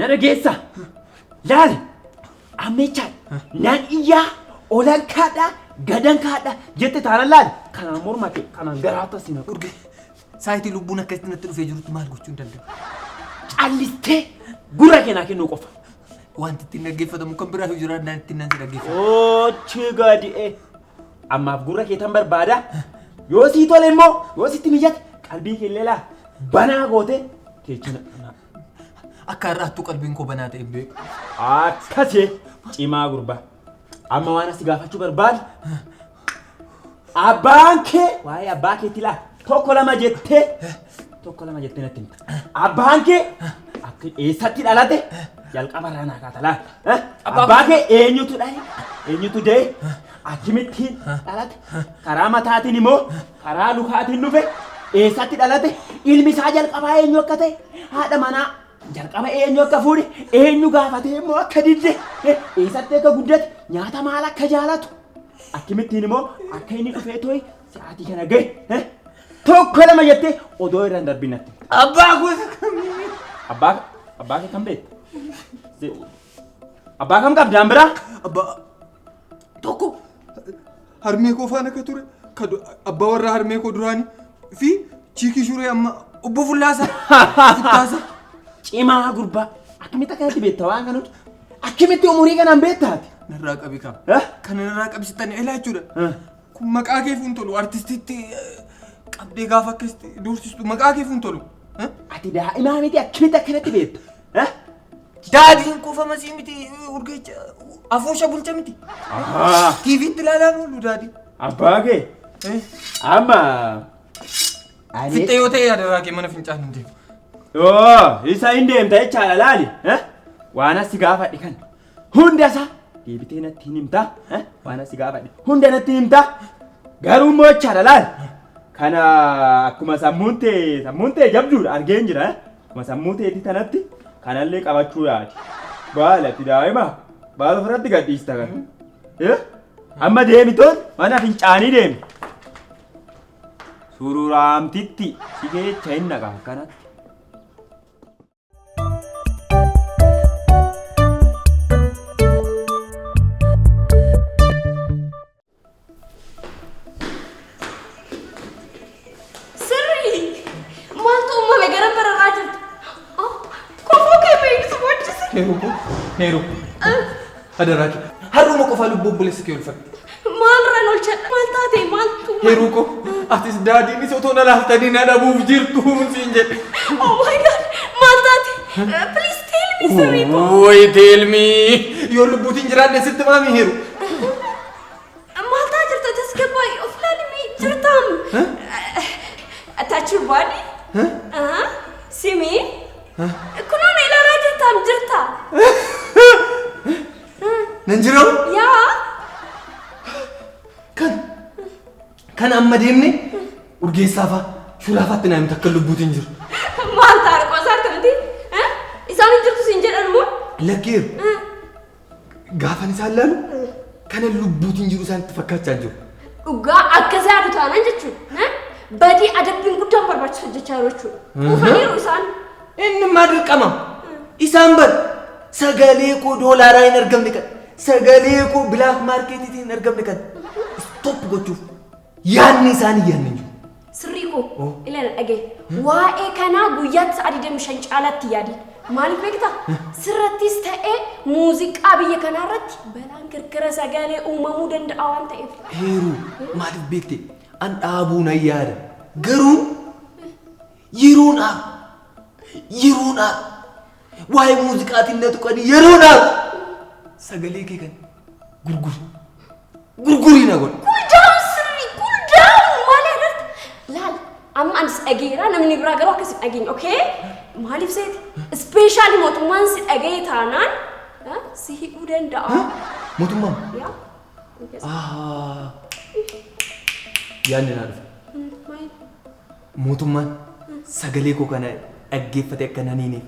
Na dhageessa. Laali. Amma jechaadha. Nan iyyaa olan kaadhaa gadan kaadhaa jette taanaan laali. Kanaan morma kee kanaan garaatti as naqu. Urgee saayitii lubbuun akkasitti natti dhufee jirutti maal gochuu hin danda'u. Callistee gurra kee naa kennuu qofa. Wanti ittiin dhaggeeffatamu kan biraa yoo jiraannaan ittiin nan si dhaggeeffata. Ochi gadi'e. Ammaaf gurra kee tan barbaada. Yoo sii tole immoo yoo sitti mijate qalbii kee illee laa banaa goote teechina. Akka har'aattuu qalbiin koo banaa ta'e hin beeku. Akkasii cimaa gurbaa. Amma waan asi gaafachuu barbaadu. Abbaan kee waa'ee abbaa keetti laa tokko lama jettee tokko lama jettee natti himta. Abbaan kee akka eessatti dhalate jalqaba irraa naa kaata laa. Abbaa kee eenyutu dhale eenyutu da'e akkamittiin dhalate karaa mataatiin immoo karaa lukaatiin dhufe eessatti dhalate ilmi isaa jalqabaa eenyu akka ta'e haadha manaa jalqaba eenyu akka fuudhe eenyu gaafatee immoo akka didde eessatti akka guddate nyaata maal akka jaalatu akkamittiin immoo akka inni dhufee tooyi sa'aatii kana gahe tokko lama jettee odoo irra hin darbin natti. Abbaa gosa kamii? Abbaa kee kam beekta? Abbaa kam qabdaan biraa? Abbaa tokko harmee koo faana akka ture kan abbaa warraa harmee koo duraanii fi chiikii shuree amma obbo Fullaasa. Futtaasa. Cimaa gurbaa akkamitti akkanatti beekta waan kana hunda? Akkamitti umurii kanaan beektaati? Narraa qabi kam. Eh? Kana narraa qabsitan elaa jechuudha. Kun maqaa kee fuun tolu artistitti qabdee gaafa akkasitti dursistu maqaa kee fuun tolu. Ati daa'imaa miti akkamitti akkanatti beekta? Daadiin kuufamasii miti urgeecha afoosha bulcha miti. TVtti ilaalaan oolu daadii. Abbaa kee amma Fixxee yoo ta'e adaraa kee mana fincaan hin deemu. Oo, isa hin deemta jechaadha laali. Waan asi gaafadhe kan hunda isaa deebitee natti hin himta. Waan asi gaafadhe hunda natti hin himta. Garuu immoo jechaadha laali. Kana akkuma sammuun tee jabduudha argeen jira. Akkuma sammuu teetii tanatti kanallee qabachuu yaadi. Baala ati daa'ima baala ofirratti gadhiista kana. Amma deemitoon mana fincaanii deemi. Sururaamtitti si keessa hin naqa akkanatti. Sirrii! Maaltu uumame gara bararaa jirtu? Kofoo kee beeksisu boochise. Heeruu koo heeruu adaraa kee har'uma qofaa lubbuu obboleessa kee ulfadhu. Maal irraan oolchadha? Maal taate? Maaltu uumame? Heeruu koo atis daadiinis otoo na laaltanii na dhabuuf jirtu siin jedhe. Oh my God! Maal taate? Please tell me sirrii koo. Woy tell me yoo lubbuutiin jiraadhe sitti maami heeru. Maal taa jirta? Tasgabbaa'ii of ilaalimi jirtaam. Touch your body. See me. Kunoo na ilaalaa jirtaam jirta. Nan jiramu Yaa. Kan amma deemne urgeessaa fa'a shuraafaatti naa himta akka lubbuutiin jiru. Maal ta'a qoosaa miti? Isaan hin jirtu siin jedhan moo? Lakkeeru gaafan isaan laalu kana lubbuutiin jiru isaanitti fakkaachaa jiru. Dhugaa akka yaadu taanaan jechuudha. Badii adabbiin guddaan barbaachisu hojjechaa jiru jechuudha. Quufaniiru isaan. Inni maa dirqama? Isaan bar sagalee koo doolaaraa hin argamne kan sagalee koo black marketiitiin hin argamne kan stop gochuuf yaadni isaanii yaadni hin jiru. Sirrii koo ilaala dhagaye. Waa'ee kanaa guyyaatti sa'a 25 caalaatti yaadi. Maaliif beektaa? Sirrattis ta'ee muuziqaa biyya kanaa irratti balaan kirkira sagalee uumamuu danda'a waan ta'eef. Heeruu maaliif beekte an dhaabuu nan yaada garuu yeroo dhaabu yeroo dhaabu waa'ee muuziqaatiin na tuqanii yeroo dhaabu sagalee kee kan gurguri gurgurii na godha. Cool down sirrii, cool down maali agarta? Laal amma anis dhageera namni biraa garuu akkas hin dhageenye, okay? Maaliif seeti? Especially mootummaan si dhaga'e taanaan si hidhuu danda'a. Mootummaan Yaa. Yaadni naa dhufe. Maal? Mootummaan sagalee koo kana dhaggeeffate akka nan hiineef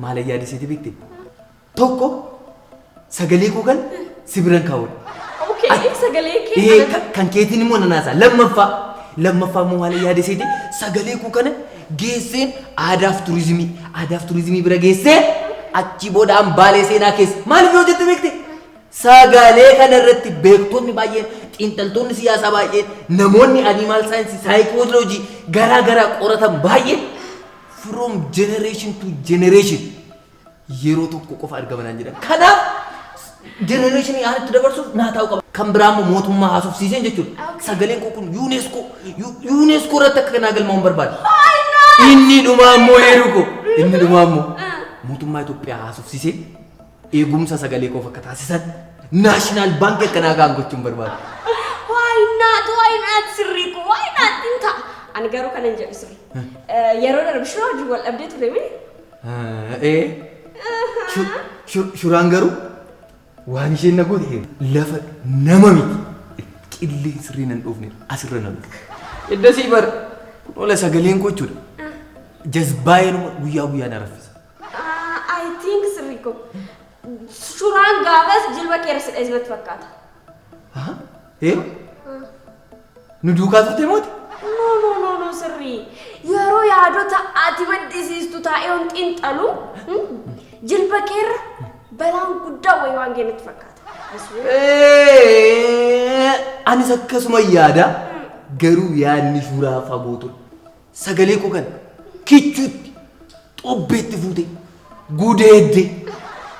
maal yaadiseeti beekte? Tokko sagalee koo kana si biran kaawwadha. Okay, sagalee kee. Ee kan keetiin immoo nan haasa'a. Lammaffaa immoo maal yaadiseeti sagalee koo kana geesseen aadaaf turizimii bira geessee Achi booda hambaalee seenaa keessa maaliif yoo jette beekte? Sagalee kana irratti beektonni baay'een, xiinxaltoonni siyaasaa baay'een, namoonni animal science, saayikooloojii garaa garaa qoratan baay'een from generation to generation yeroo tokko qofa argamanaan jedhan. Kanaaf generationii aanutti dabarsuuf naa taa'u qaba. Kan biraa immoo mootummaa haasofsiiseen jechuudha. Sagaleen koo kun UNESCO irratti akka kanaa galmaa'uun barbaada. Inni dhumaa immoo heeru koo. Inni dhumaa immoo mootummaa Itoophiyaa haasofsiisee eegumsa sagalee koof akka taasisan national baankii akkanaa kaan gochuun barbaada. Why not? Why not, sirrii koo? Why not? Hin ta'a. Ani garuu kanan jedhu sirrii. Yeroo darbe shuraa wajjin wal dhabdee ture mini? Ee. Shuraan garuu waan isheen na goote lafa nama miti. Qilleensi sirrii nan dhoofne asirra na dhufe. Iddasii bar ola sagaleen koo jechuudha. Jazbaayeenuma guyyaa guyyaa na raffisa. I think, sirrii koo, shuraan gaafas jilba kee irra si dhees natti fakkaata. Ee? Nu duukaa turte mooti? No, no, no, no, sirrii. Yeroo yaadota ati maddisiistu taa'ee on xiinxalu jilba keerra balaan guddaa wayii waan ga'e natti fakkaata. Anis akkasuma yaada, garuu yaadni shuraa fagoo ture. Sagalee koo kana kichuutti xobbeetti fuute gudeedde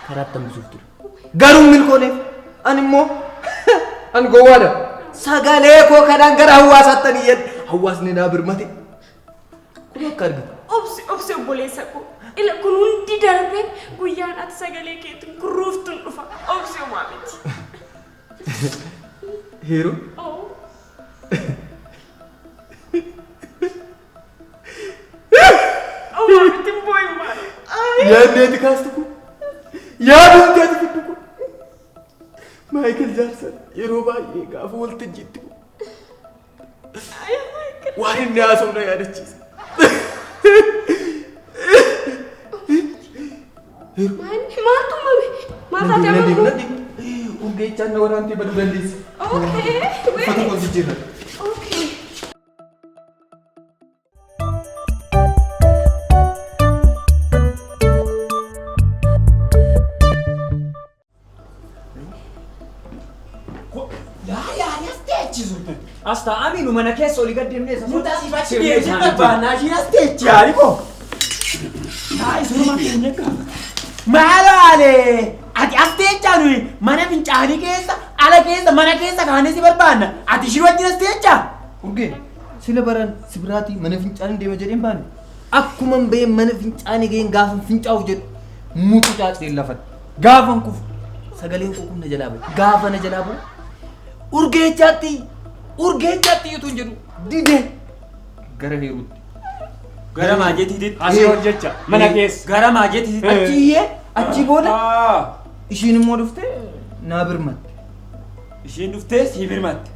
karaatti hambisuuf ture. Garuu milkooneef ani immoo ani gowwaadha. Sagalee koo kanaan gara hawaasaatti ani iyyadhe. Hawaasni naa birmate. Kun akka argitu. Obsi, obsi, obboleessa koo. Ila kun hundi darbee guyyaan ati sagalee keetiin kurruuftuun dhufa. Obsi, homaa miti. Heeroo. Oh. Homaa miti, hin boo'in maal. Yaadni ati kaastu kun, yaadumti ati fiddu kun, Maayikil Jaaksan yeroo baay'ee gaafa waltajjiitti kun waan inni haasa'u na yaadachiisa. Maaltu uumame? Maal taate Nan deema, amma? nan deema. Urgeechaan na waraantee baduu dandeessi. Okay. Uffata koo jijjiirra. Okay. Yaa as teechisu. As taa'anii nu mana keessa olii gad deemnee isa Muta si fachi deemsee barbaannaa ishiin as teechi yaali koo. Taa isuma keenya gaafa. Maaloo ale ati as teechaa, nuyi mana fincaanii keessa, ala keessa, mana keessa kaanee si barbaanna. Ati ishii wajjin as teechaa. Urgee, sila baran si biraatii mana fincaanii deema jedheen baane. Akkuma hin baheen mana fincaanii gaheen gaafa fincaa'uuf jedhu mutu caacseen lafatti. Gaafan kufu sagaleen koo kun na jalaa bahe. Gaafa na jalaa bahu urgeechaatti urgeechaatti iyyuu hin jedhu didee gara heeruutti. Gara maajetiitti. Asii hojjecha mana keessa. Gara maajetiitti. Achi iyyee, achii booda ishiin immoo dhuftee naa birmatte. Ishiin dhuftee sii birmatte.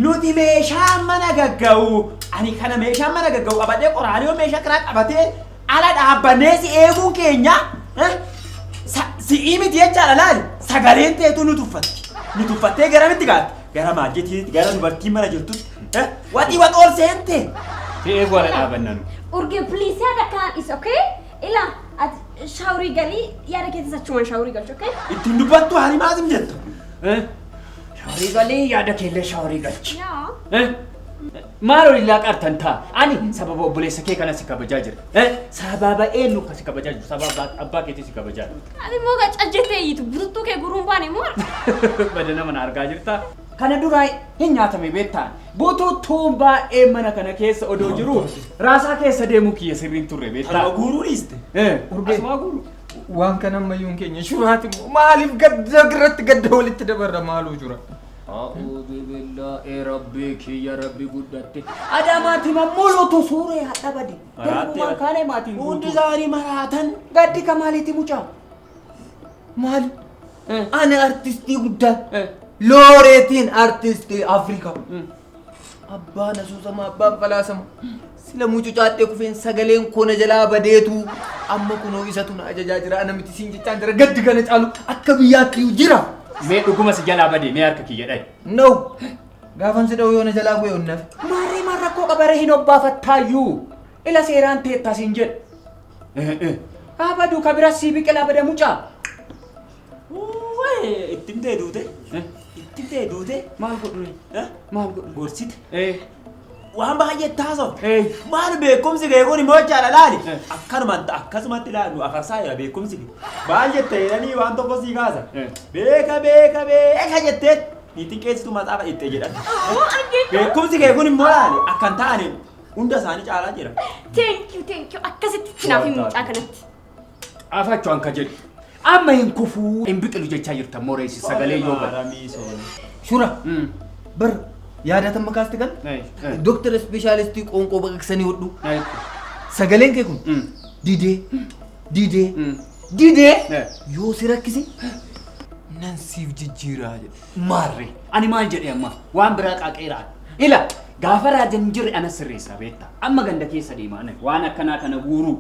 Nuti meeshaa mana gagga'u, ani kana meeshaa mana gagga'u qabadhee, qoraalee meeshaa kanaa qabatee ala dhaabbannee si eeguun keenya si'ii miti jechaadha. Laali, sagaleen teetu nu tuffatti. Nu tuffattee garamitti gaatti? Gara maajetiitti, gara dubartii mana jirtutti. Waxii waxool seente. Si eeguu ala dhaabanna nu. Urgee, please, yaada kanaan is okay? Ila ati shaaworii galii, yaada keessa achumaan shaaworii galchu, okay? Ittiin dubbattu haali maasim jettu. Shaaworii galii, yaada keellee shaaworii galchi. Yaa. Maal olillaa qartan ta'a? Ani sababa obboleessa kee kana si kabajaa jira. Sababa eenyu ka si kabajaa jiru? Sababa abbaa keetii si kabajaa jira. Ati immoo cajjettee iyyitu bututtuu kee guruun baane moo? Badana mana argaa jirta. Kana duraa hin nyaatame beektaa? Bututtuun baay'ee mana kana keessa odoo jiru raasaa keessa deemuu kiyya sirriin turre beektaa? Kanuma guuruu dhiiste. Urgee. Asumaa guuru. Waan kana ammayyuun keenya shuraati immoo maaliif gadda irratti gadda walitti dabarra maaluu jira? A'uudhu billaahi, rabbii kiyya, rabbi guddatte. Adaamaatti mammuluutu suuree hadha bade. Darbumaan kaanee maatiin Hundi guutuu. isaanii maraatan. Gaddi kamaaliiti mucaa? Maali? Ani artistii guddaa. Looreetiin artistii Afrikaa. Abbaan asoosamaa, abbaan falaasama. Sila mucucaattee kufeen sagaleen koo na jalaa badeetu amma kunoo isatu na ajajaa jira. Ana miti siin jechaan jira. Gaddi kana caalu akka biyyaatti iyyuu jira. Mee dhuguma si jalaa badee, mee harka kiyya dhayi. No. Gaafan si dha'u yoo na jalaa bu'e onnaaf. Maarree, maal rakkoo qabare, hin obbaafattaayyuu. Ila seeraan teettaa siin jedhu. Haa ka bira sii biqilaa bada mucaa. Ittiin ta'e duute. Ittiin ta'e duute. Maal godhu? Maal godhu? Gorsite. Waan baay'ee taasoo. Maal beekumsi kee kun immoo jechaadha laali. Akkanumatti akkasumatti ilaalu afarsaa jira beekumsi kee. Maal jette jedhanii waan tokko sii kaasa. Beeka beeka beeka jettee niitiin qeessitu maxaafa itti jedhan. Beekumsi kee kun immoo laali akkan ta'aniin hunda isaanii caalaa jira. Thank you, thank you. Akkasitti naaf hin mucaa kanatti. Afachuun ka jedhu. Amma hin kufuu hin biqilu jechaa jirta mooreessi sagalee yoo bada. Shura bar yaadatan makaasti kan doktara ispeeshaalistii qoonqoo baqaqsanii hodhu. Sagaleen kee kun didee didee didee yoo si rakkise nan siif jijjiiraa jedhe. Maarree ani maal jedhe amma waan biraa qaaqeeraa. Ila gaafa raajan hin jirre ana sirreessaa beekta. Amma ganda keessa deemaa waan akkanaa kana guuruu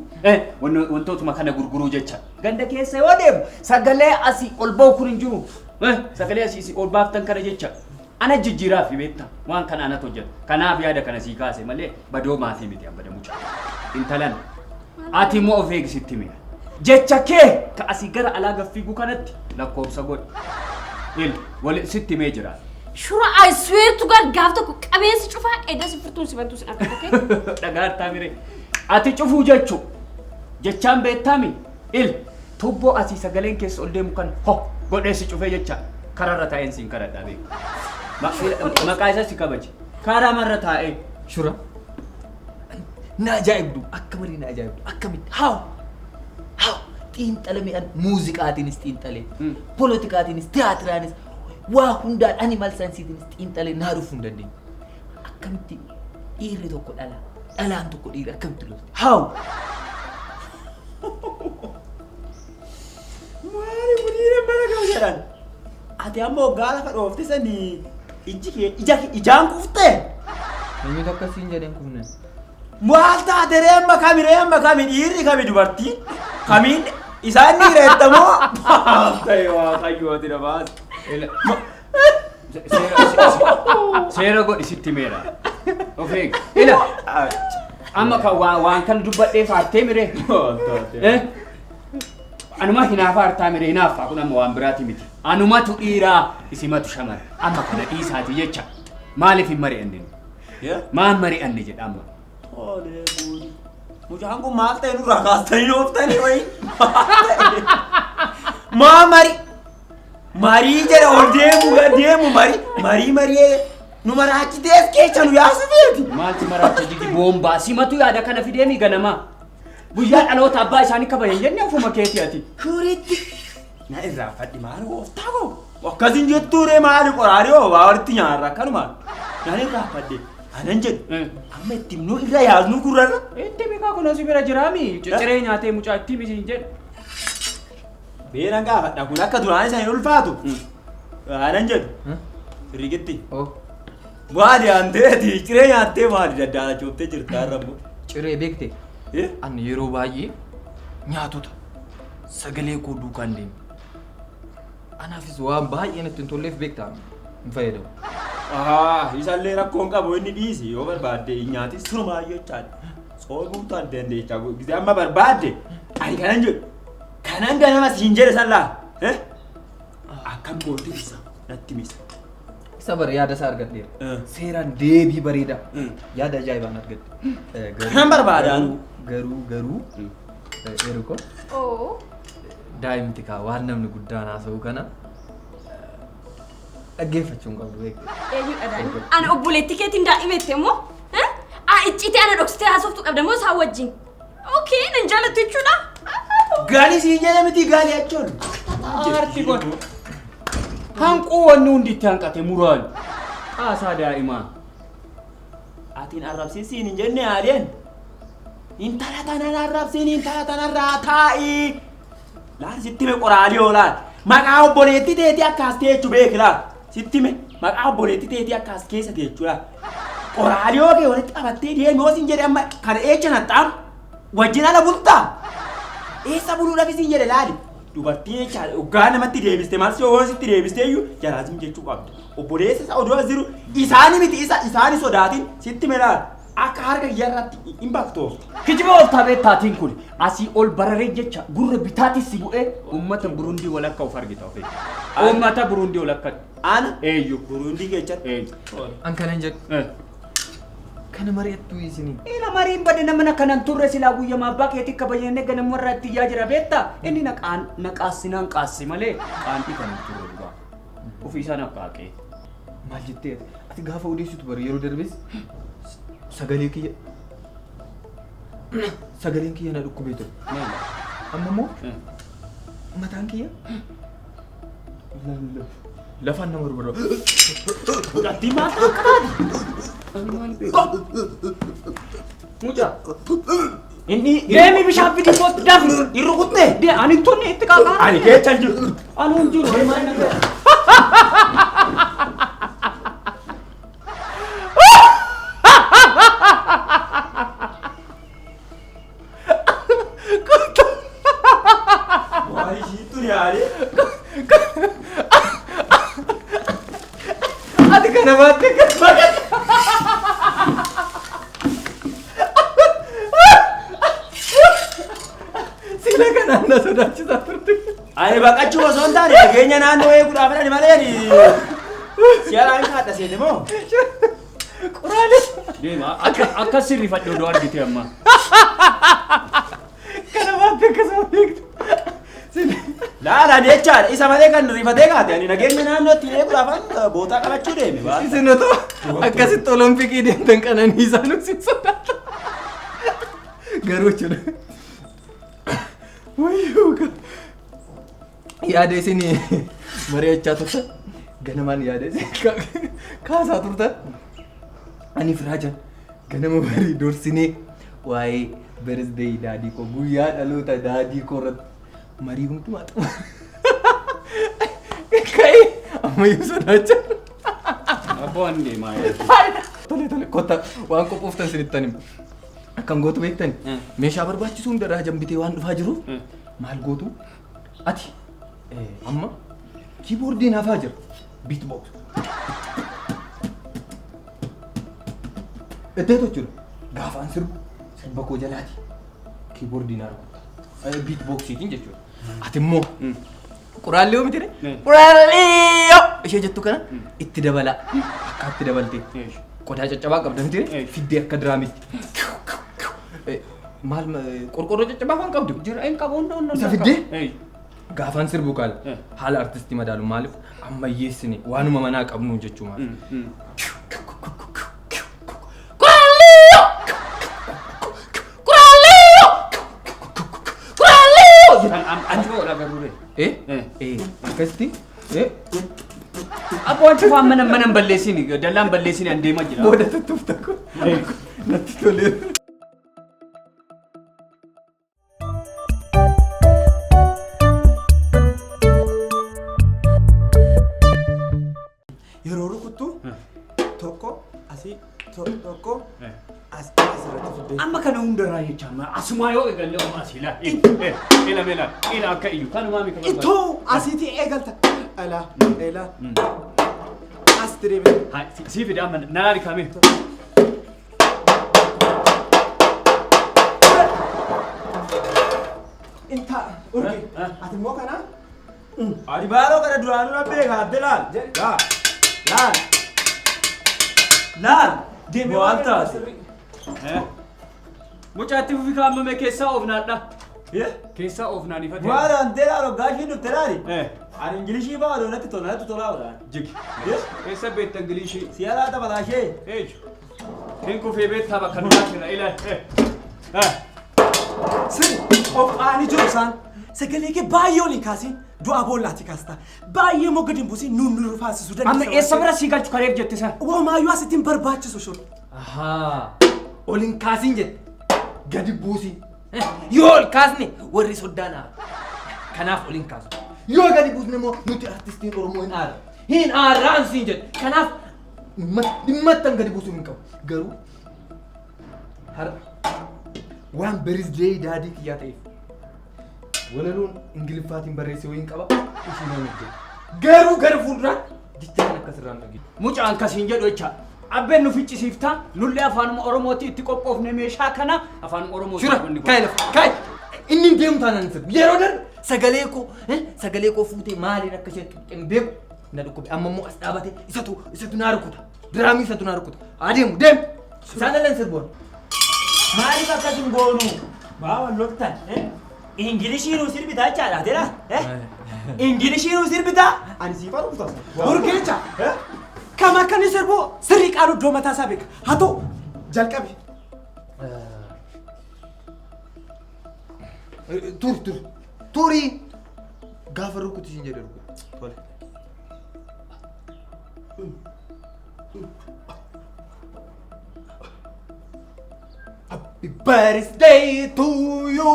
wantootuma kana gurguruu jecha. Ganda keessa yoo deemu sagalee asii ol ba'u kun hin jiru. Sagalee asii ol baaftan kana jecha. Ana jijjiiraa fi beekta waan kana anatu hojjeta. Kanaaf yaada kana sii kaase malee badoo maatii miti amma mucaa. Intalan ati immoo of eegsitti mi'a. Jecha kee ka asii gara alaa gaffiiguu kanatti lakkoofsa godhi. Il wali sitti mee jira. Shura, I swear to God, gaaf tokko qabeensi cufaa edda si furtuun si bantuu sin argatu, okay? Dhagaartaa miree. Ati cufuu jechuu jechaan beektaami. Il tubboo asii sagaleen keessa ol deemu kan ho godhee si cufee jecha kararra taa'een siin kadhadhaa beeku. Maqaa isaa si kabaje. Karamarra taa'ee. Shura na ajaa'ibdu akka malee na ajaa'ibdu akkamitti haa haa xiinxalame an muuziqaatiinis xiinxalee poolitikaatiinis tiyaatiraanis waa hundaan animal saayinsiitiinis xiinxalee naa dhufuu hin dandeenye. Akkamitti dhiirri tokko dhala dhalaan tokko dhiira akkamitti lolti haa Maali kun dhiira bara kam jedhan? Ati amma waggaa lafa dhoofte sanii ijji kee ija ijaan kuftee? Eenyutu akkasiin jedheen kufnan? Maal taate ree amma kami ree amma kami dhiirri kami dubartiin kamiin isaan dhiira jettamoo? Maal ta'e waaqayyo ati na baase. Seera godhi sitti meera. Of eegi. Ila amma kan waan kana dubbadhee faartee miree. Anuma hinaafa hartaa miree hinaaffaa kun amma waan biraati miti. Anumatu dhiiraa isimatu shamara. Amma kana dhiisaati jecha. Maaliif hin mari'anne? Maal mari'anne jedha amma. Tolee guutuu. Mucaan kun maal ta'e nurraa kaastanii dhooftanii wayii? Maa mari? Marii jedha ol deemu gad deemu mari marii marii nu maraachitees keessa nu yaasifeeti. Maalti maraacha jigi boombaa simatu yaada kana fideemi ganamaa. Guyyaa dhaloota abbaa isaanii kabajan jennee ofuma keetii ati. Shuritti na irraanfadhi maal gooftaa koo? Akkasin jettuure maali qoraarii hoo waa walitti nyaarra akkanumaan. Nan irraanfadhe anan jedhu amma itti nu irra yaasnu gurrarra. Itti beekaa kun asii bira jiraami. Cicciree nyaatee mucaa itti misiin jedhu. Beeran gaafadha kun akka duraan isa hin ulfaatu. Anan jedhu. Rigitti. Maali anteeti ciree nyaattee maali daddaalachuuftee jirta har'a immoo. Ciree beekte ani yeroo baay'ee nyaatota sagalee koo duukaan deemu. Anaafis waan baay'ee natti hin tolleef beektaa hin fayyadamu. Isallee rakkoon qabu inni dhiisi yoo barbaadde nyaatis surumaayyoo jechaadha. Soomuu ta'an dandeechaa gisee amma barbaadde ani kanan jedhu kanan ganama siin jedhe sallaa akkam goote ibsa natti misa. Isa bara yaada isaa argadheera. Seeraan deebii bareedaa yaada ajaa'ibaan argadhe. Kanan barbaadaan. Garuu garuu Eriko daa'imti kaa waan namni guddaan haasa'u kana dhaggeeffachuu hin qabdu beekte. Eenyudha daa'imni? Ana obboleettii keetiin daa'imette immoo? Icciitii ana dhoksitee haasoftu qabda moo isaan wajjin? Okay, nan jaalattu jechuudha. Gaali siin jedhe miti gaali achoon. Aarti kun. Hanquu wanni hundi itti hanqate muraan. Xaasaa daa'imaa. Atiin arrabsiin siin hin jenne haadheen. Intala tanan arrabsiin intala tanarraa taa'i. Laal sitti me qoraalii oolaal. Maqaa obboleettii teetii akkas teechu beeki laal. Sitti me maqaa obboleettii teetii akkas keessa teechu laal. Qoraalii yoo kee walitti qabattee deemi yoo siin jedhe amma kana eecha naxxaam wajjin ala bultaa. Eessa buluudhaaf siin jedhe laali. Dubartiin jechaadha dhugaa namatti deebiste maal si yoo sitti deebiste iyyuu jalaasim jechuu qabda. Obboleessa isa oduu as jiru isaani miti isa isaani sodaatin sitti me laal. Akka harka kiyyaarratti hin baaftu oofta. Kijiba ooftaa beektaatiin kun asii ol bararee jecha gurra bitaatis si bu'ee uummata Burundii walakka of argita ofii. Uummata Burundii walakka. Ana Eeyyu. Burundii keessatti. Eeyyu. An kanan jedhu. Kana mari'attuu isinii. Ila mariin bade nama kanan turre silaa guyyamaa abbaa keetii kabajannee ganama irraa itti iyyaa jira beektaa? Inni na qaassinaan qaassi malee qaanxii kan hin turre dhugaa. Ofii isaa naaf qaaqee. Maal jettee ati gaafa odeessitu bara yeroo darbes sagalee kiyya sagaleen kiyya na dhukkubee ture. Amma immoo mataan kiyya lafaan nama rubara. Mucattii maal akka taate? Mucaa. Inni Deemi bishaan fidi kootti dafi. Hin rukuttee? De ani hin turne itti qaaqaa. Ani keessa hin jiru. Ani hin jiru. Waa ishiitu yaale. Ati kana baattee sila kanaan na sodaachisaa turte. Ani baqachuu osoo hin taane nageenya naannoo eeguudhaaf jedhani malee ani si'alaan kaadha seete moo? Quraanis Deema akka sirrifadhe odoo argite amma. kana baattee akkasuma beektu. Laala jechaadha isa malee kan rifatee kaate ani nageenya naannoo ittiin eeguudhaaf bootaa qabachuu deeme. Isin otoo akkasitti olompikii deemtan qananiisaa nu sin sodaata. Garuu jechuudha. Wayyuu yaada isin mari'achaa turtan ganamaan yaada isin kaasaa turtan ani firaajan ganama barii dursinee waa'ee birthday daadii koo guyyaa dhaloota daadii koo irratti marii hundumaa xumura. Ka'ee ammayyuu sodaachaa. Abbaan deemaa. Tole tole kottaa waan qophooftan sinittan hima. Akkam gootu beektani? Meeshaa barbaachisu hunda raajan bitee waan dhufaa jiruuf maal gootu? Ati amma kiiboordiin hafaa jira. Beatbox. Iddoo jechuudha. Gaafa an sirbu sirba koo jalaati. Kiiboordiin haa rukutta. Beatboxiitiin jechuudha. Ati immoo quraallee miti ree? Quraallee ishee jettu kana itti dabalaa. Akka itti dabaltee. Qodaa caccabaa qabda miti ree? Fiddee akka diraamitti. Maal qorqorroo caccabaa waan qabdu? Jira hin qabu hunda hunda. Isa fiddee? Gaafaan sirbu kaala haala artistii madaalu maaliif ammayyeessine waanuma manaa qabnu jechuu maal. Akkasitti Abbaan cufaan mana mana balleessini dallaan balleessini an deemaa jira. Booda tuttuufta kun natti toleera. Yeroo rukuttu tokko asii tokko as asirratti fiddee. Amma kana hundarraa jecha amma asumaa yoo eegalle oma asii laa. Ila mela ila akka iyyu kanumaa mika barbaadu. Itoo asiitii eegalta. Ela ela as deebi'e. Haa sii fide amma naari kame. Inta urge ati immoo kana. Ani baaloo kana duraanuu na beeka adde laal. Laal. Laal. Laal. Deemee Maal taate? Mucaatti fufi kaa'amame keessaa of naadha. Keessaa of naanifate. Maal antee laal hoggaa ishiin dhufte laali. Ani Ingilishii fa'aa natti tola natti tolaa olaan. Jigi. Keessa beekta Ingilishii. Si'a laata balaashee. Eeju. Hin kufee beektaa bakka duraa jira ila. Sirri qophaa'anii jiru isaan. Sagalee kee baay'ee ol hin kaasin du'a boollaatti kaasta. Baay'ee immoo gadi hin buusin nuun nu rifaasisuu dandeessa. Amma eessa bira sii galchu kareef jette sana? Woomaayyuu asitti hin barbaachisu shur. Ahaa. Ol hin kaasin jette. Gadi buusin. Yoo ol kaasne warri soddaan aara. Kanaaf ol hin kaasu. Yoo gadi buusne immoo nuti artistiin Oromoo hin aara. Hin aarraan siin jedhe. Kanaaf dhimmattan gadi buusuu hin qabu. Garuu har'a waan birthday daadii kiyyaa ta'eef walaloon Ingiliffaatiin barreesse wayiin qaba ishii nan hojjeta. Garuu gara fuulduraatti jecha kan akkasirraan dhageessu. Mucaan kasiin jedhu jecha Abbeen nu ficcisiifta nullee afaanuma Oromootti itti qophoofne meeshaa kana afaanuma Oromootti Shura, wanni kaa'e lafa, kaa'e. Inni hin deemu taanaan sirbu. Yeroo darbe sagalee koo fuutee maaliin akka isheen tuqxe hin beeku. Na dhukkube. Amma immoo as dhaabate isatu naa rukuta. Diraamii isatu naa rukuta. Haa deemu, deemu. Isaan dhalan sirboon. Maaliif akkas hin goonu? Maa wal loltan? Ingilishii nuu sirbitaa jechaadha tira? Ingilishii nuu sirbitaa? Ani siifaa rukutaa. Urgeecha. Kam akka inni sirbu sirrii qaalu iddoo mataa isaa beeka. Haa ta'u jalqabi. Turi, turi. Turi. Gaafa rukuti siin jedhe rukuti. Tole. Happy birthday to you.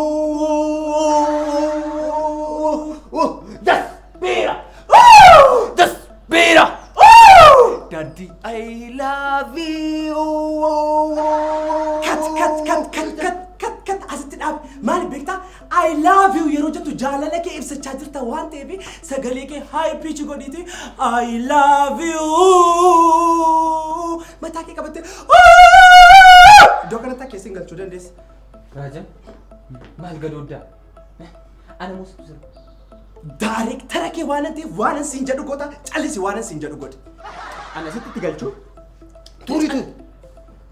Despira. Despira. Daddy, I love you. Cut, cut, cut, cut, cut, cut, cut, asitti dhaabi. Maali beektaa? "I love you" yeroo jettu jaalala kee ibsachaa jirta waan ta'eef sagalee kee high pitch godhiiti "I love you" mataa kee qabattee iddoo kanatti akka isin galchuu dandeessa. Raajan, maal gadooddaa? Ana moo situ sirba? Daarektara kee waan ta'eef waan siin jedhu goota, callisi, waan siin jedhu godhi. Ana sitti itti galchuu? Turi, turi.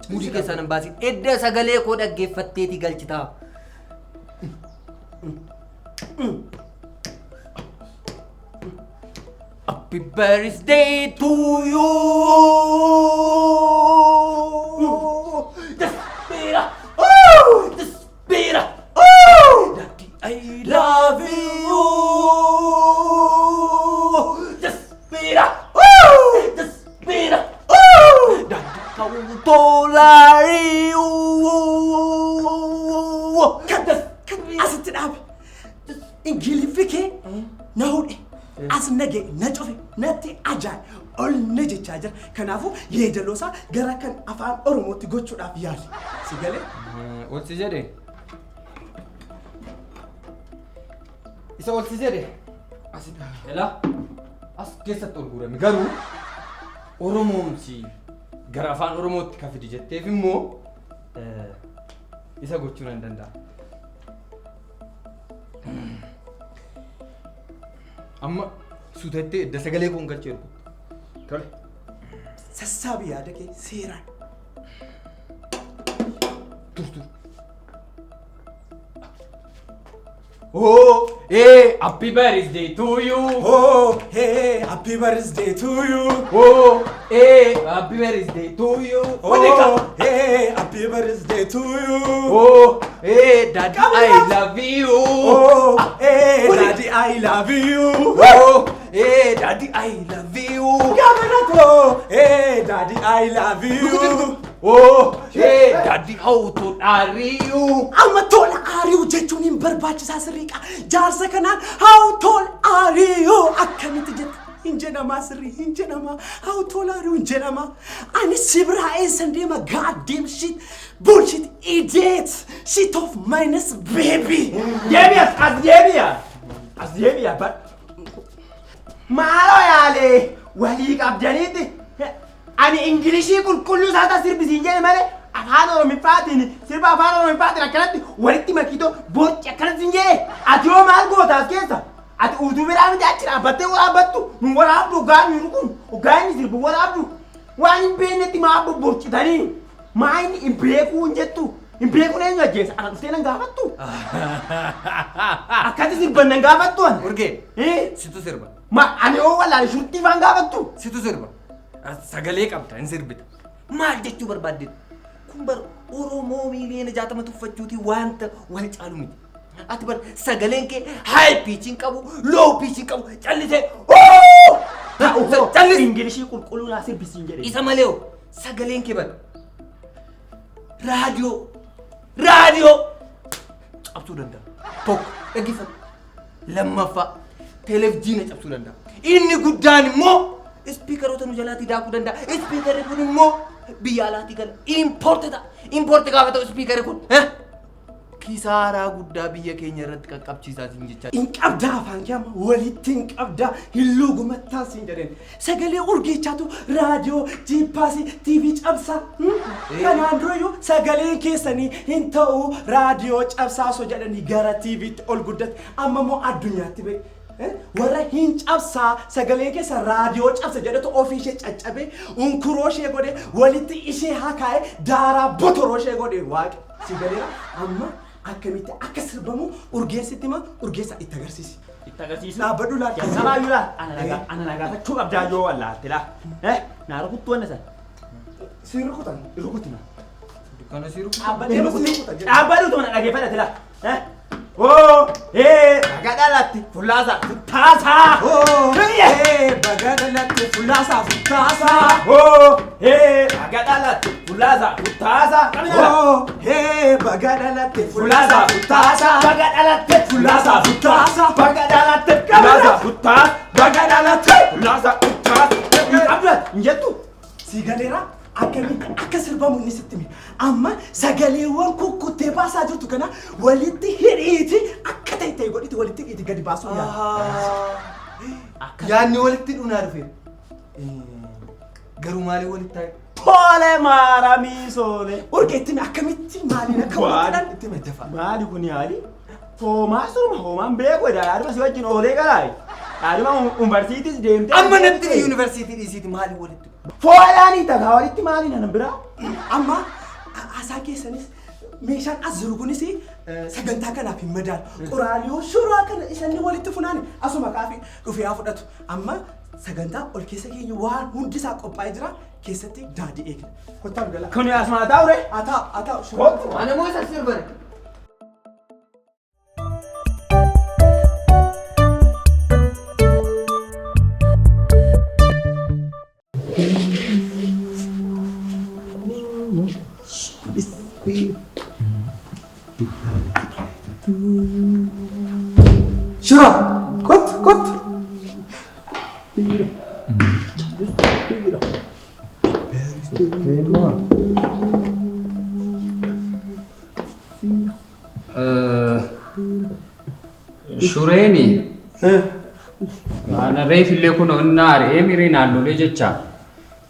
Muudii keessaa nan baasin. Edda sagalee koo dhaggeeffatteeti galchitaa. Happy birthday to you. Despira. Despira. Daddy, I love you. Despira. Despira. Daddy, kautolari. Cut, cut, asitti dhaabi. Ingiliffi kee na hudhe. As nage na cufe natti ajaa'iba ol na jechaa jira. Kanaafuu yeedaloo isaa gara kan afaan Oromootti gochuudhaaf yaali. Si galee? Ol si jedhe. Isa ol si jedhe. Asitti elaa as keessatti ol guurame garuu Oromoomsi gara afaan Oromootti ka fidi jetteef immoo isa gochuu nan danda'a. Amma suutattee edda sagalee koon galchee ergu. Tole. Sassaabi yaada kee seeraan. Tur, tur. Oh, hey, happy birthday to you. Oh, hey, happy birthday to you. Oh, hey, happy birthday to you. Oh, hey, happy birthday to you. Oh, hey, daddy, Come I on. love you. Oh, hey, daddy, I love you. Oh, hey, daddy, I love you. Gamanato, hey, daddy, I love you. Oh, hey, daddy, how to are you? Amma tola aari'u jechuun hin barbaachisaa sirriiqa. Jaarsa kanaan "How tall are you" akkamitti jetta? Hin jedhamaa sirrii, hin jedhamaa. "How tall are you" hin jedhamaa. Ani si biraa eessan deema? Goddamn shit, bullshit, idiot, shit of minus baby. Deebi'a, as deebi'a. As deebi'a bar. Maaloo yaalee walii qabdaniitti ani Ingilishii qulqulluu isaa sirbisiin jedhe malee afaan Oromiffaatiin sirba afaan Oromiffaatiin akkanatti walitti makitoo boocci akkanatti hin jedhe. Ati hoo maal goota as keessa? Ati utuu biraa miti achi dhaabbattee waraabbattu nu waraabdu dhugaa nu kun dhugaa inni sirbu waraabdu waan hin beeknetti maa bobborcitanii maa inni hin beekuu hin jettu, hin beekuun eenyu ajjeesa? Ana dhuftee nan gaafattu, akkatti sirban nan gaafattu ani. Urgee, Eh? situ sirba. Ma ani hoo wallaale shurtii faan gaafattu. Situ sirba. Sagalee qabda, hin sirbita. Maal jechuu barbaadde? Kun bar Oromoo miiliyoona 60 tuffachuuti wanta wal caalu miti. Ati bar sagaleen kee high pitch hin qabu, low pitch hin qabu, callisee callis. Ingilishii qulqulluu naa sirbisiin jedhe. Isa malee hoo sagaleen kee bar raadiyoo cabsuu danda'a. Tokko dhaggeeffatu. Lammaffaa televezyiina cabsuu danda'a. Inni guddaan immoo ispiikaroota nu jalaatii daakuu danda'a. Ispiikarri kun immoo biyya alaatii gala. Import ta'a. Import gaafa ta'u ispiikarri kun Kisaaraa guddaa biyya keenya irratti qaqqabsiisaa siin jechaa. Hin qabdaa afaan kee amma walitti hin qabdaa hin luugumattaa siin jedheen. Sagalee urgeechaatu raadiyoo, jiippaasii, tiivii cabsaa. Kanaan durayyuu sagaleen keessanii hin ta'u raadiyoo cabsaa osoo jedhanii gara tiiviitti ol guddate amma immoo addunyaatti ba'e. Warra hin cabsaa sagalee keessa raadiyoo cabsa jedhetu ofii ishee caccabe unkuroo ishee godhe walitti ishee hakaa'e daaraa botoroo ishee godhe waaqi si galeera amma akkamitti akka sirbamu urgeessitti hima urgeessa itti agarsiisi. Itti agarsiisu. Dhaabbadhu laal. Jalqabaayyuu laal. Ana nagaafachuu qabdaa yoo wallaalte laa. Naa rukuttu wanna sana. Si rukutan. Rukutina. Kana si rukutan. Dhaabbadhee si rukutan jedhe. Dhaabbadhu tuma na dhageeffadhate laa. Oo baga dhalatte fullaasaa futtaasaa. Oo baga dhalatte fullaasaa futtaasaa. Oo baga dhalatte fullaasaa futtaasaa. Oo baga dhalatte fullaasaa futtaasaa. Baga dhalatte fullaasaa futtaasaa. Baga dhalatte fullaasaa futtaasaa. Baga dhalatte fullaasaa futtaasaa. Hin qabdu hin jettu. Si galeera akkamitti akka sirbamu inni sitti hime. Amma sagaleewwan kukkuttee baasaa jirtu kana walitti hidhiiti akka ta'e ta'e godhiti walitti hidhiiti gadi baasuu yaala. Yaadni walitti dhunaa dhufe. Garuu maaliin walitti taa'e? Tole maaramii soole. Urgeetti hime akkamitti maaliin akka walitti hidhan itti hime dafa. Maali kun yaali? Hoomaa suruma hoomaan beeku edha. Yaaduma si wajjin oolee galaayi. Yaaduma yuunivarsiitiis deemtee. Amma natti yuunivarsiitii dhiisiiti maaliin walitti? Foolaanii tagaa walitti maaliin anan biraa? Amma haasaa keessanis meeshaan as jiru kunis sagantaa kanaaf hin madaalu. Qoraaliyoo suuraa kana isaan walitti funaane asuma kaafii dhufee haa fudhatu. Amma sagantaa ol keessa keenya waan hundisaa qophaa'ee jira keessatti daadii eegna. Kottaa nu galaa. Kuni asuma taa'u ree? Haa taa'u haa taa'u suuraa. Kottu. Ana moo isa sirbane? Shura kottu kottu. Shureeni ana reefillee kun onnaa ari'ee miree naannolee jecha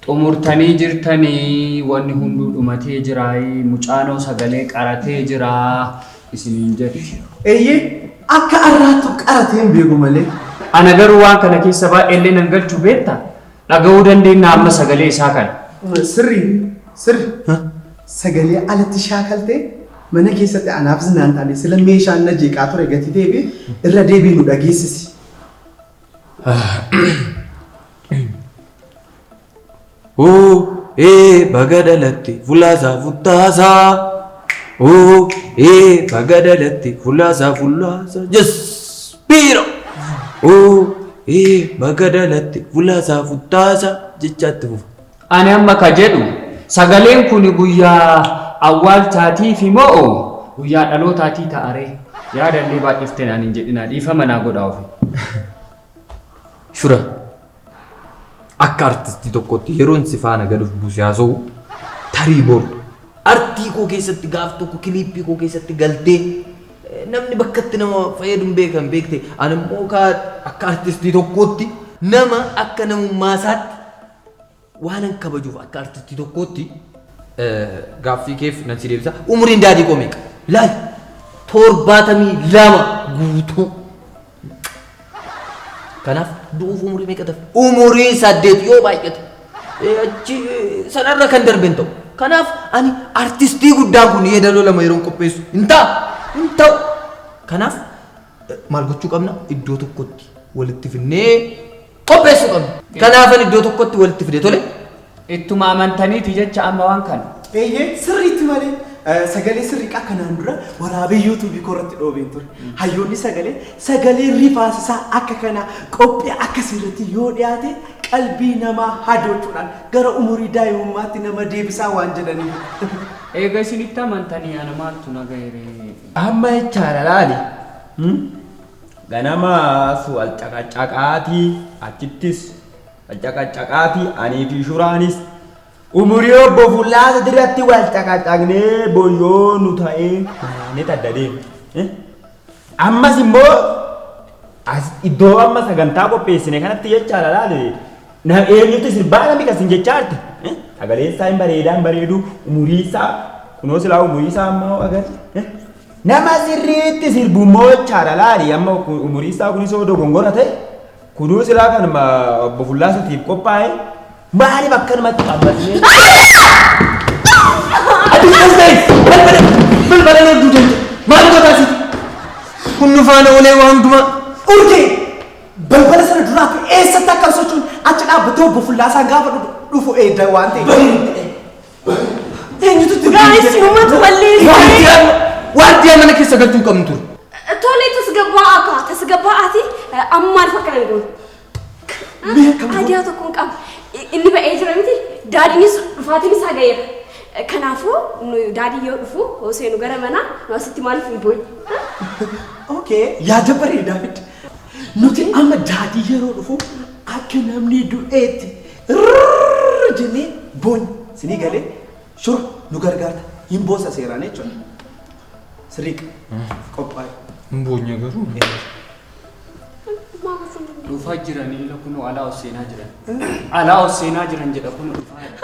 xumurtanii jirtanii wanni hunduu dhumatee jiraayii mucaanoo sagalee qaratee jiraa isiniin jedhe. Eeyyee akka arraattu qaratee hin beeku malee. Ana garuu waan kana keessa baay'eellee nan galchu beekta dhaga'uu dandeenya amma sagalee isaa kana. Sirri sirri sagalee alatti shaakaltee mana keessatti anaafis naan taane sila meeshaan na jeeqaa ture gati deebi irra deebii nu dhageessisi. Oo baga dhalatte fullaasaa futtaasaa. Oo baga dhalatte fullaasaa fullaasaa. Yes biira. Oo baga dhalatte fullaasaa futtaasaa jechaatti fufa. Ani amma ka jedhu sagaleen kun guyyaa awwaalchaatiif moo guyyaa dhalootaatii ta'aree yaadallee baay'iftee naan hin jedhinaa dhiifama naa godhaa ofi. Shura akka artistii tokkotti yeroon si faana gad of buuse haasa'u tarii boru artii koo keessatti gaaf tokko kiliippii koo keessatti galtee namni bakka itti nama fayyadu hin beekan beekte ani immoo akka artistii tokkootti nama akka namummaa isaatti waan an kabajuuf akka artistii tokkootti gaaffii keef nan si deebisa. Umuriin daadii koo meeqa? Laal 72 guutuu. Kanaaf du'uuf umurii meeqa tafe? Umurii 8 yoo baay'ate. Achi sanarra kan darbe hin ta'u. Kanaaf ani artistii guddaan kun yeedaloo lama yeroon qopheessu hin ta'a. Hin ta'u. Kanaaf maal gochuu qabna? Iddoo tokkotti walitti finnee qopheessuu qabna. Kanaaf ani iddoo tokkotti walitti fide tole. Ittuma amantaniiti jecha amma waan kana. Eeyyee sirriitti malee sagalee sirriiqaa kanaan dura waraabee yuutuubii koorratti dhoobeen ture. Hayyoonni sagalee rifaasisaa akka kana qophii akka sirriitti yoo dhiyaate qalbii namaa hadoochuudhaan gara umurii daa'imummaatti nama deebisaa waan jedhaniif. Eega isinitti amantanii ana maaltu na ga'eeree? Amma jechaadha laali. Ganama su al caqacaqaatii achittis al caqacaqaatii anii fi shuraanis umurii obbo Fullaasa dirratti wal caqacaqnee boyyoo nu ta'ee Aanet adda deema. Ammas immoo as iddoo amma sagantaa qopheessine kanatti jechaadha laale. Na eenyutu sirbaa namni kasin jechaa jirta. Sagaleen isaa hin bareedaa hin bareedu umurii isaa kunoo silaa umurii isaa amma agarre. Nama sirriitti sirbu immoo jechaadha laali amma umurii isaa kunis yoo dogongora ta'e kunuu silaa kanuma obbo Fullaasatiif qophaa'e maaliif akkanumatti qabbasnee. Ati as ta'e balbala balbala lodduu danda'a. Maal gootaa siiti? Kun nu faana oolee waa hundumaa. Urgee balbala sana duraatti eessatti akka sochoon achi dhaabbatee obbo Fullaasaan gaafa dhufu eedda waan ta'eef. Eenyutu itti Guys, numatu balleessa. Waardiyaa mana keessa galchuu hin qabnu ture. Tole tasgabbaa'aa kaa tasgabbaa'aati amma maaliif akkana hin goone? Idea tokko hin qabu. Inni ba'ee jira miti daadiinis dhufaatiin isaa ga'eera. Kanaafuu nu daadii yoo dhufu yoo seenu gara manaa nu asitti maaliif hin boo'in? Okay, yaada bareedaa fidde. Nuti amma daadii yeroo dhufu akka namni du'eetti rrrr jennee boony sinii galee shura nu gargaarta hin boosa seeraan jechuudha. Sirriiqa qophaa'e. Hin boonye garuu. Maal gochuu hin dandeenyu? Dhufaa jiranii ila kunoo alaa ol seenaa jiran. Alaa ol seenaa jiran jedha kunoo dhufaa jiran.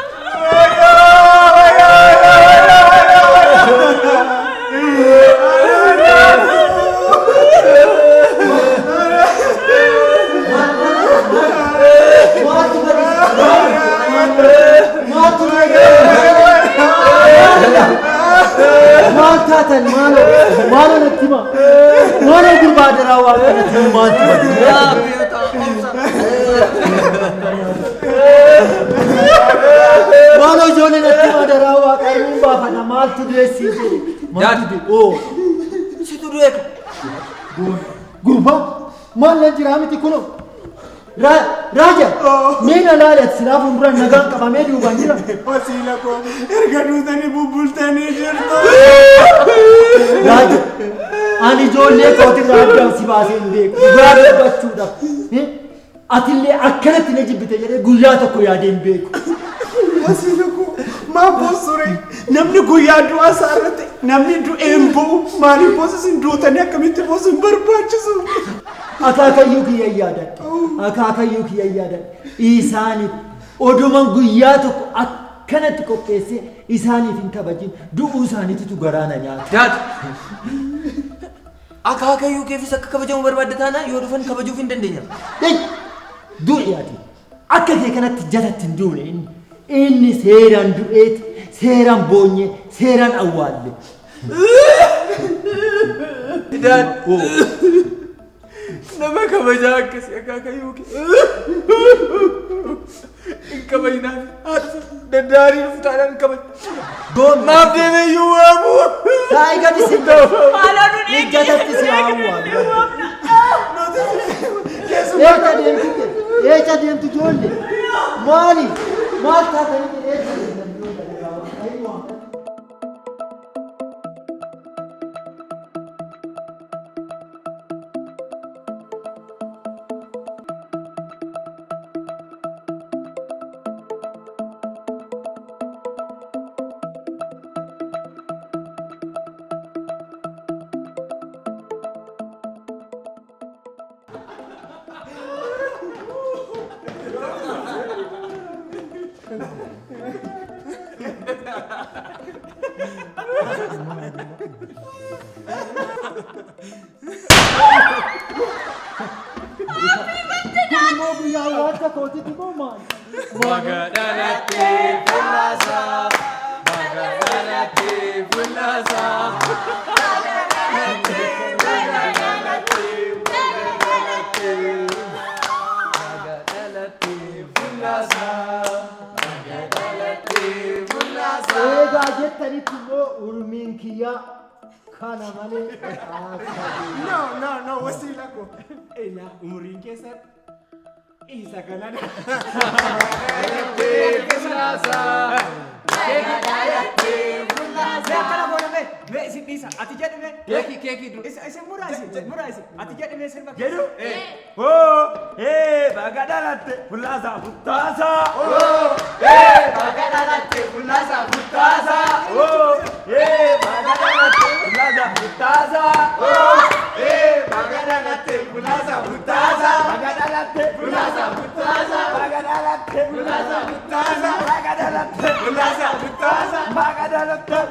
Maal taatan maaloo maaloo natti himaa maaloo gurbaa daraa waan kanatti maaltu bade? Maaloo ijoollee natti himaa daraa waaqa ilmuun baafadha maaltu du'eessii jedhe maaltu du'e oo Situ du'e ka. Gurbaa maal nan jiraa miti kunoo Raaja mee na laali ati silaa fuulduraan nagaan qabamee duubaan jira. Wasiila koo erga duutanii bubbultanii jirtu. Raaja ani ijoollee kootirraa addaan si baasee hin beeku dhugaa dubbachuudhaaf. Atillee akkanatti na jibbite jedhee guyyaa tokko yaadee hin beeku. Wasiila koo maal boosure namni guyyaa du'a isaa irratti namni du'ee hin bo'u maaliif boosus hin duutanii akkamitti boosu hin barbaachisu. Akaakayyuu kiyya yaadadhe. Akaakayyuu kiyya yaadadhe. Isaaniif oduman guyyaa tokko akkanatti qopheessee isaaniif hin kabajin du'uu isaaniititu garaa na nyaata. Daad. Akaakayyuu keefis akka kabajamu barbaadda taanaan yoo dhufan kabajuuf hin dandeenya. Hey! Du'i ati. Akka kee kanatti jalatti hin duune inni. Inni seeraan du'eeti, seeraan boonye, seeraan awwaalle. Daad. Nama kabajaa akkasii akaakayyuu kee. Hin kabajnaaf haa dhufan daddaarii dhufu taanaan hin kabaj. Maaf deemee iyyuu waamu. Taa'i gadi si Maaloo nu dhiigi. Ijjatatti si awwaalu. Eecha deemtu eecha deemtu ijoollee maali maal taatanii eecha deemtan ijoollee. Kun immoo guyyaa awwaalcha kootitti moo maali? Eegaa jettanitti immoo urmiin kiyyaa kana malee akka No, no, no, wasiila koo. Ilaa umuriin keessan isa kanadha. Akkana goona mee mee isin dhiisa ati jedhi mee Keekii keekii dur. Isin muraasi muraasi ati jedhi mee sirba jedhu hoo hee baga dhalatte fullaasaa futtaasaa hoo hee baga dhalatte fullaasaa futtaasaa hoo hee baga dhalatte fullaasaa Maqaa dhalootaa.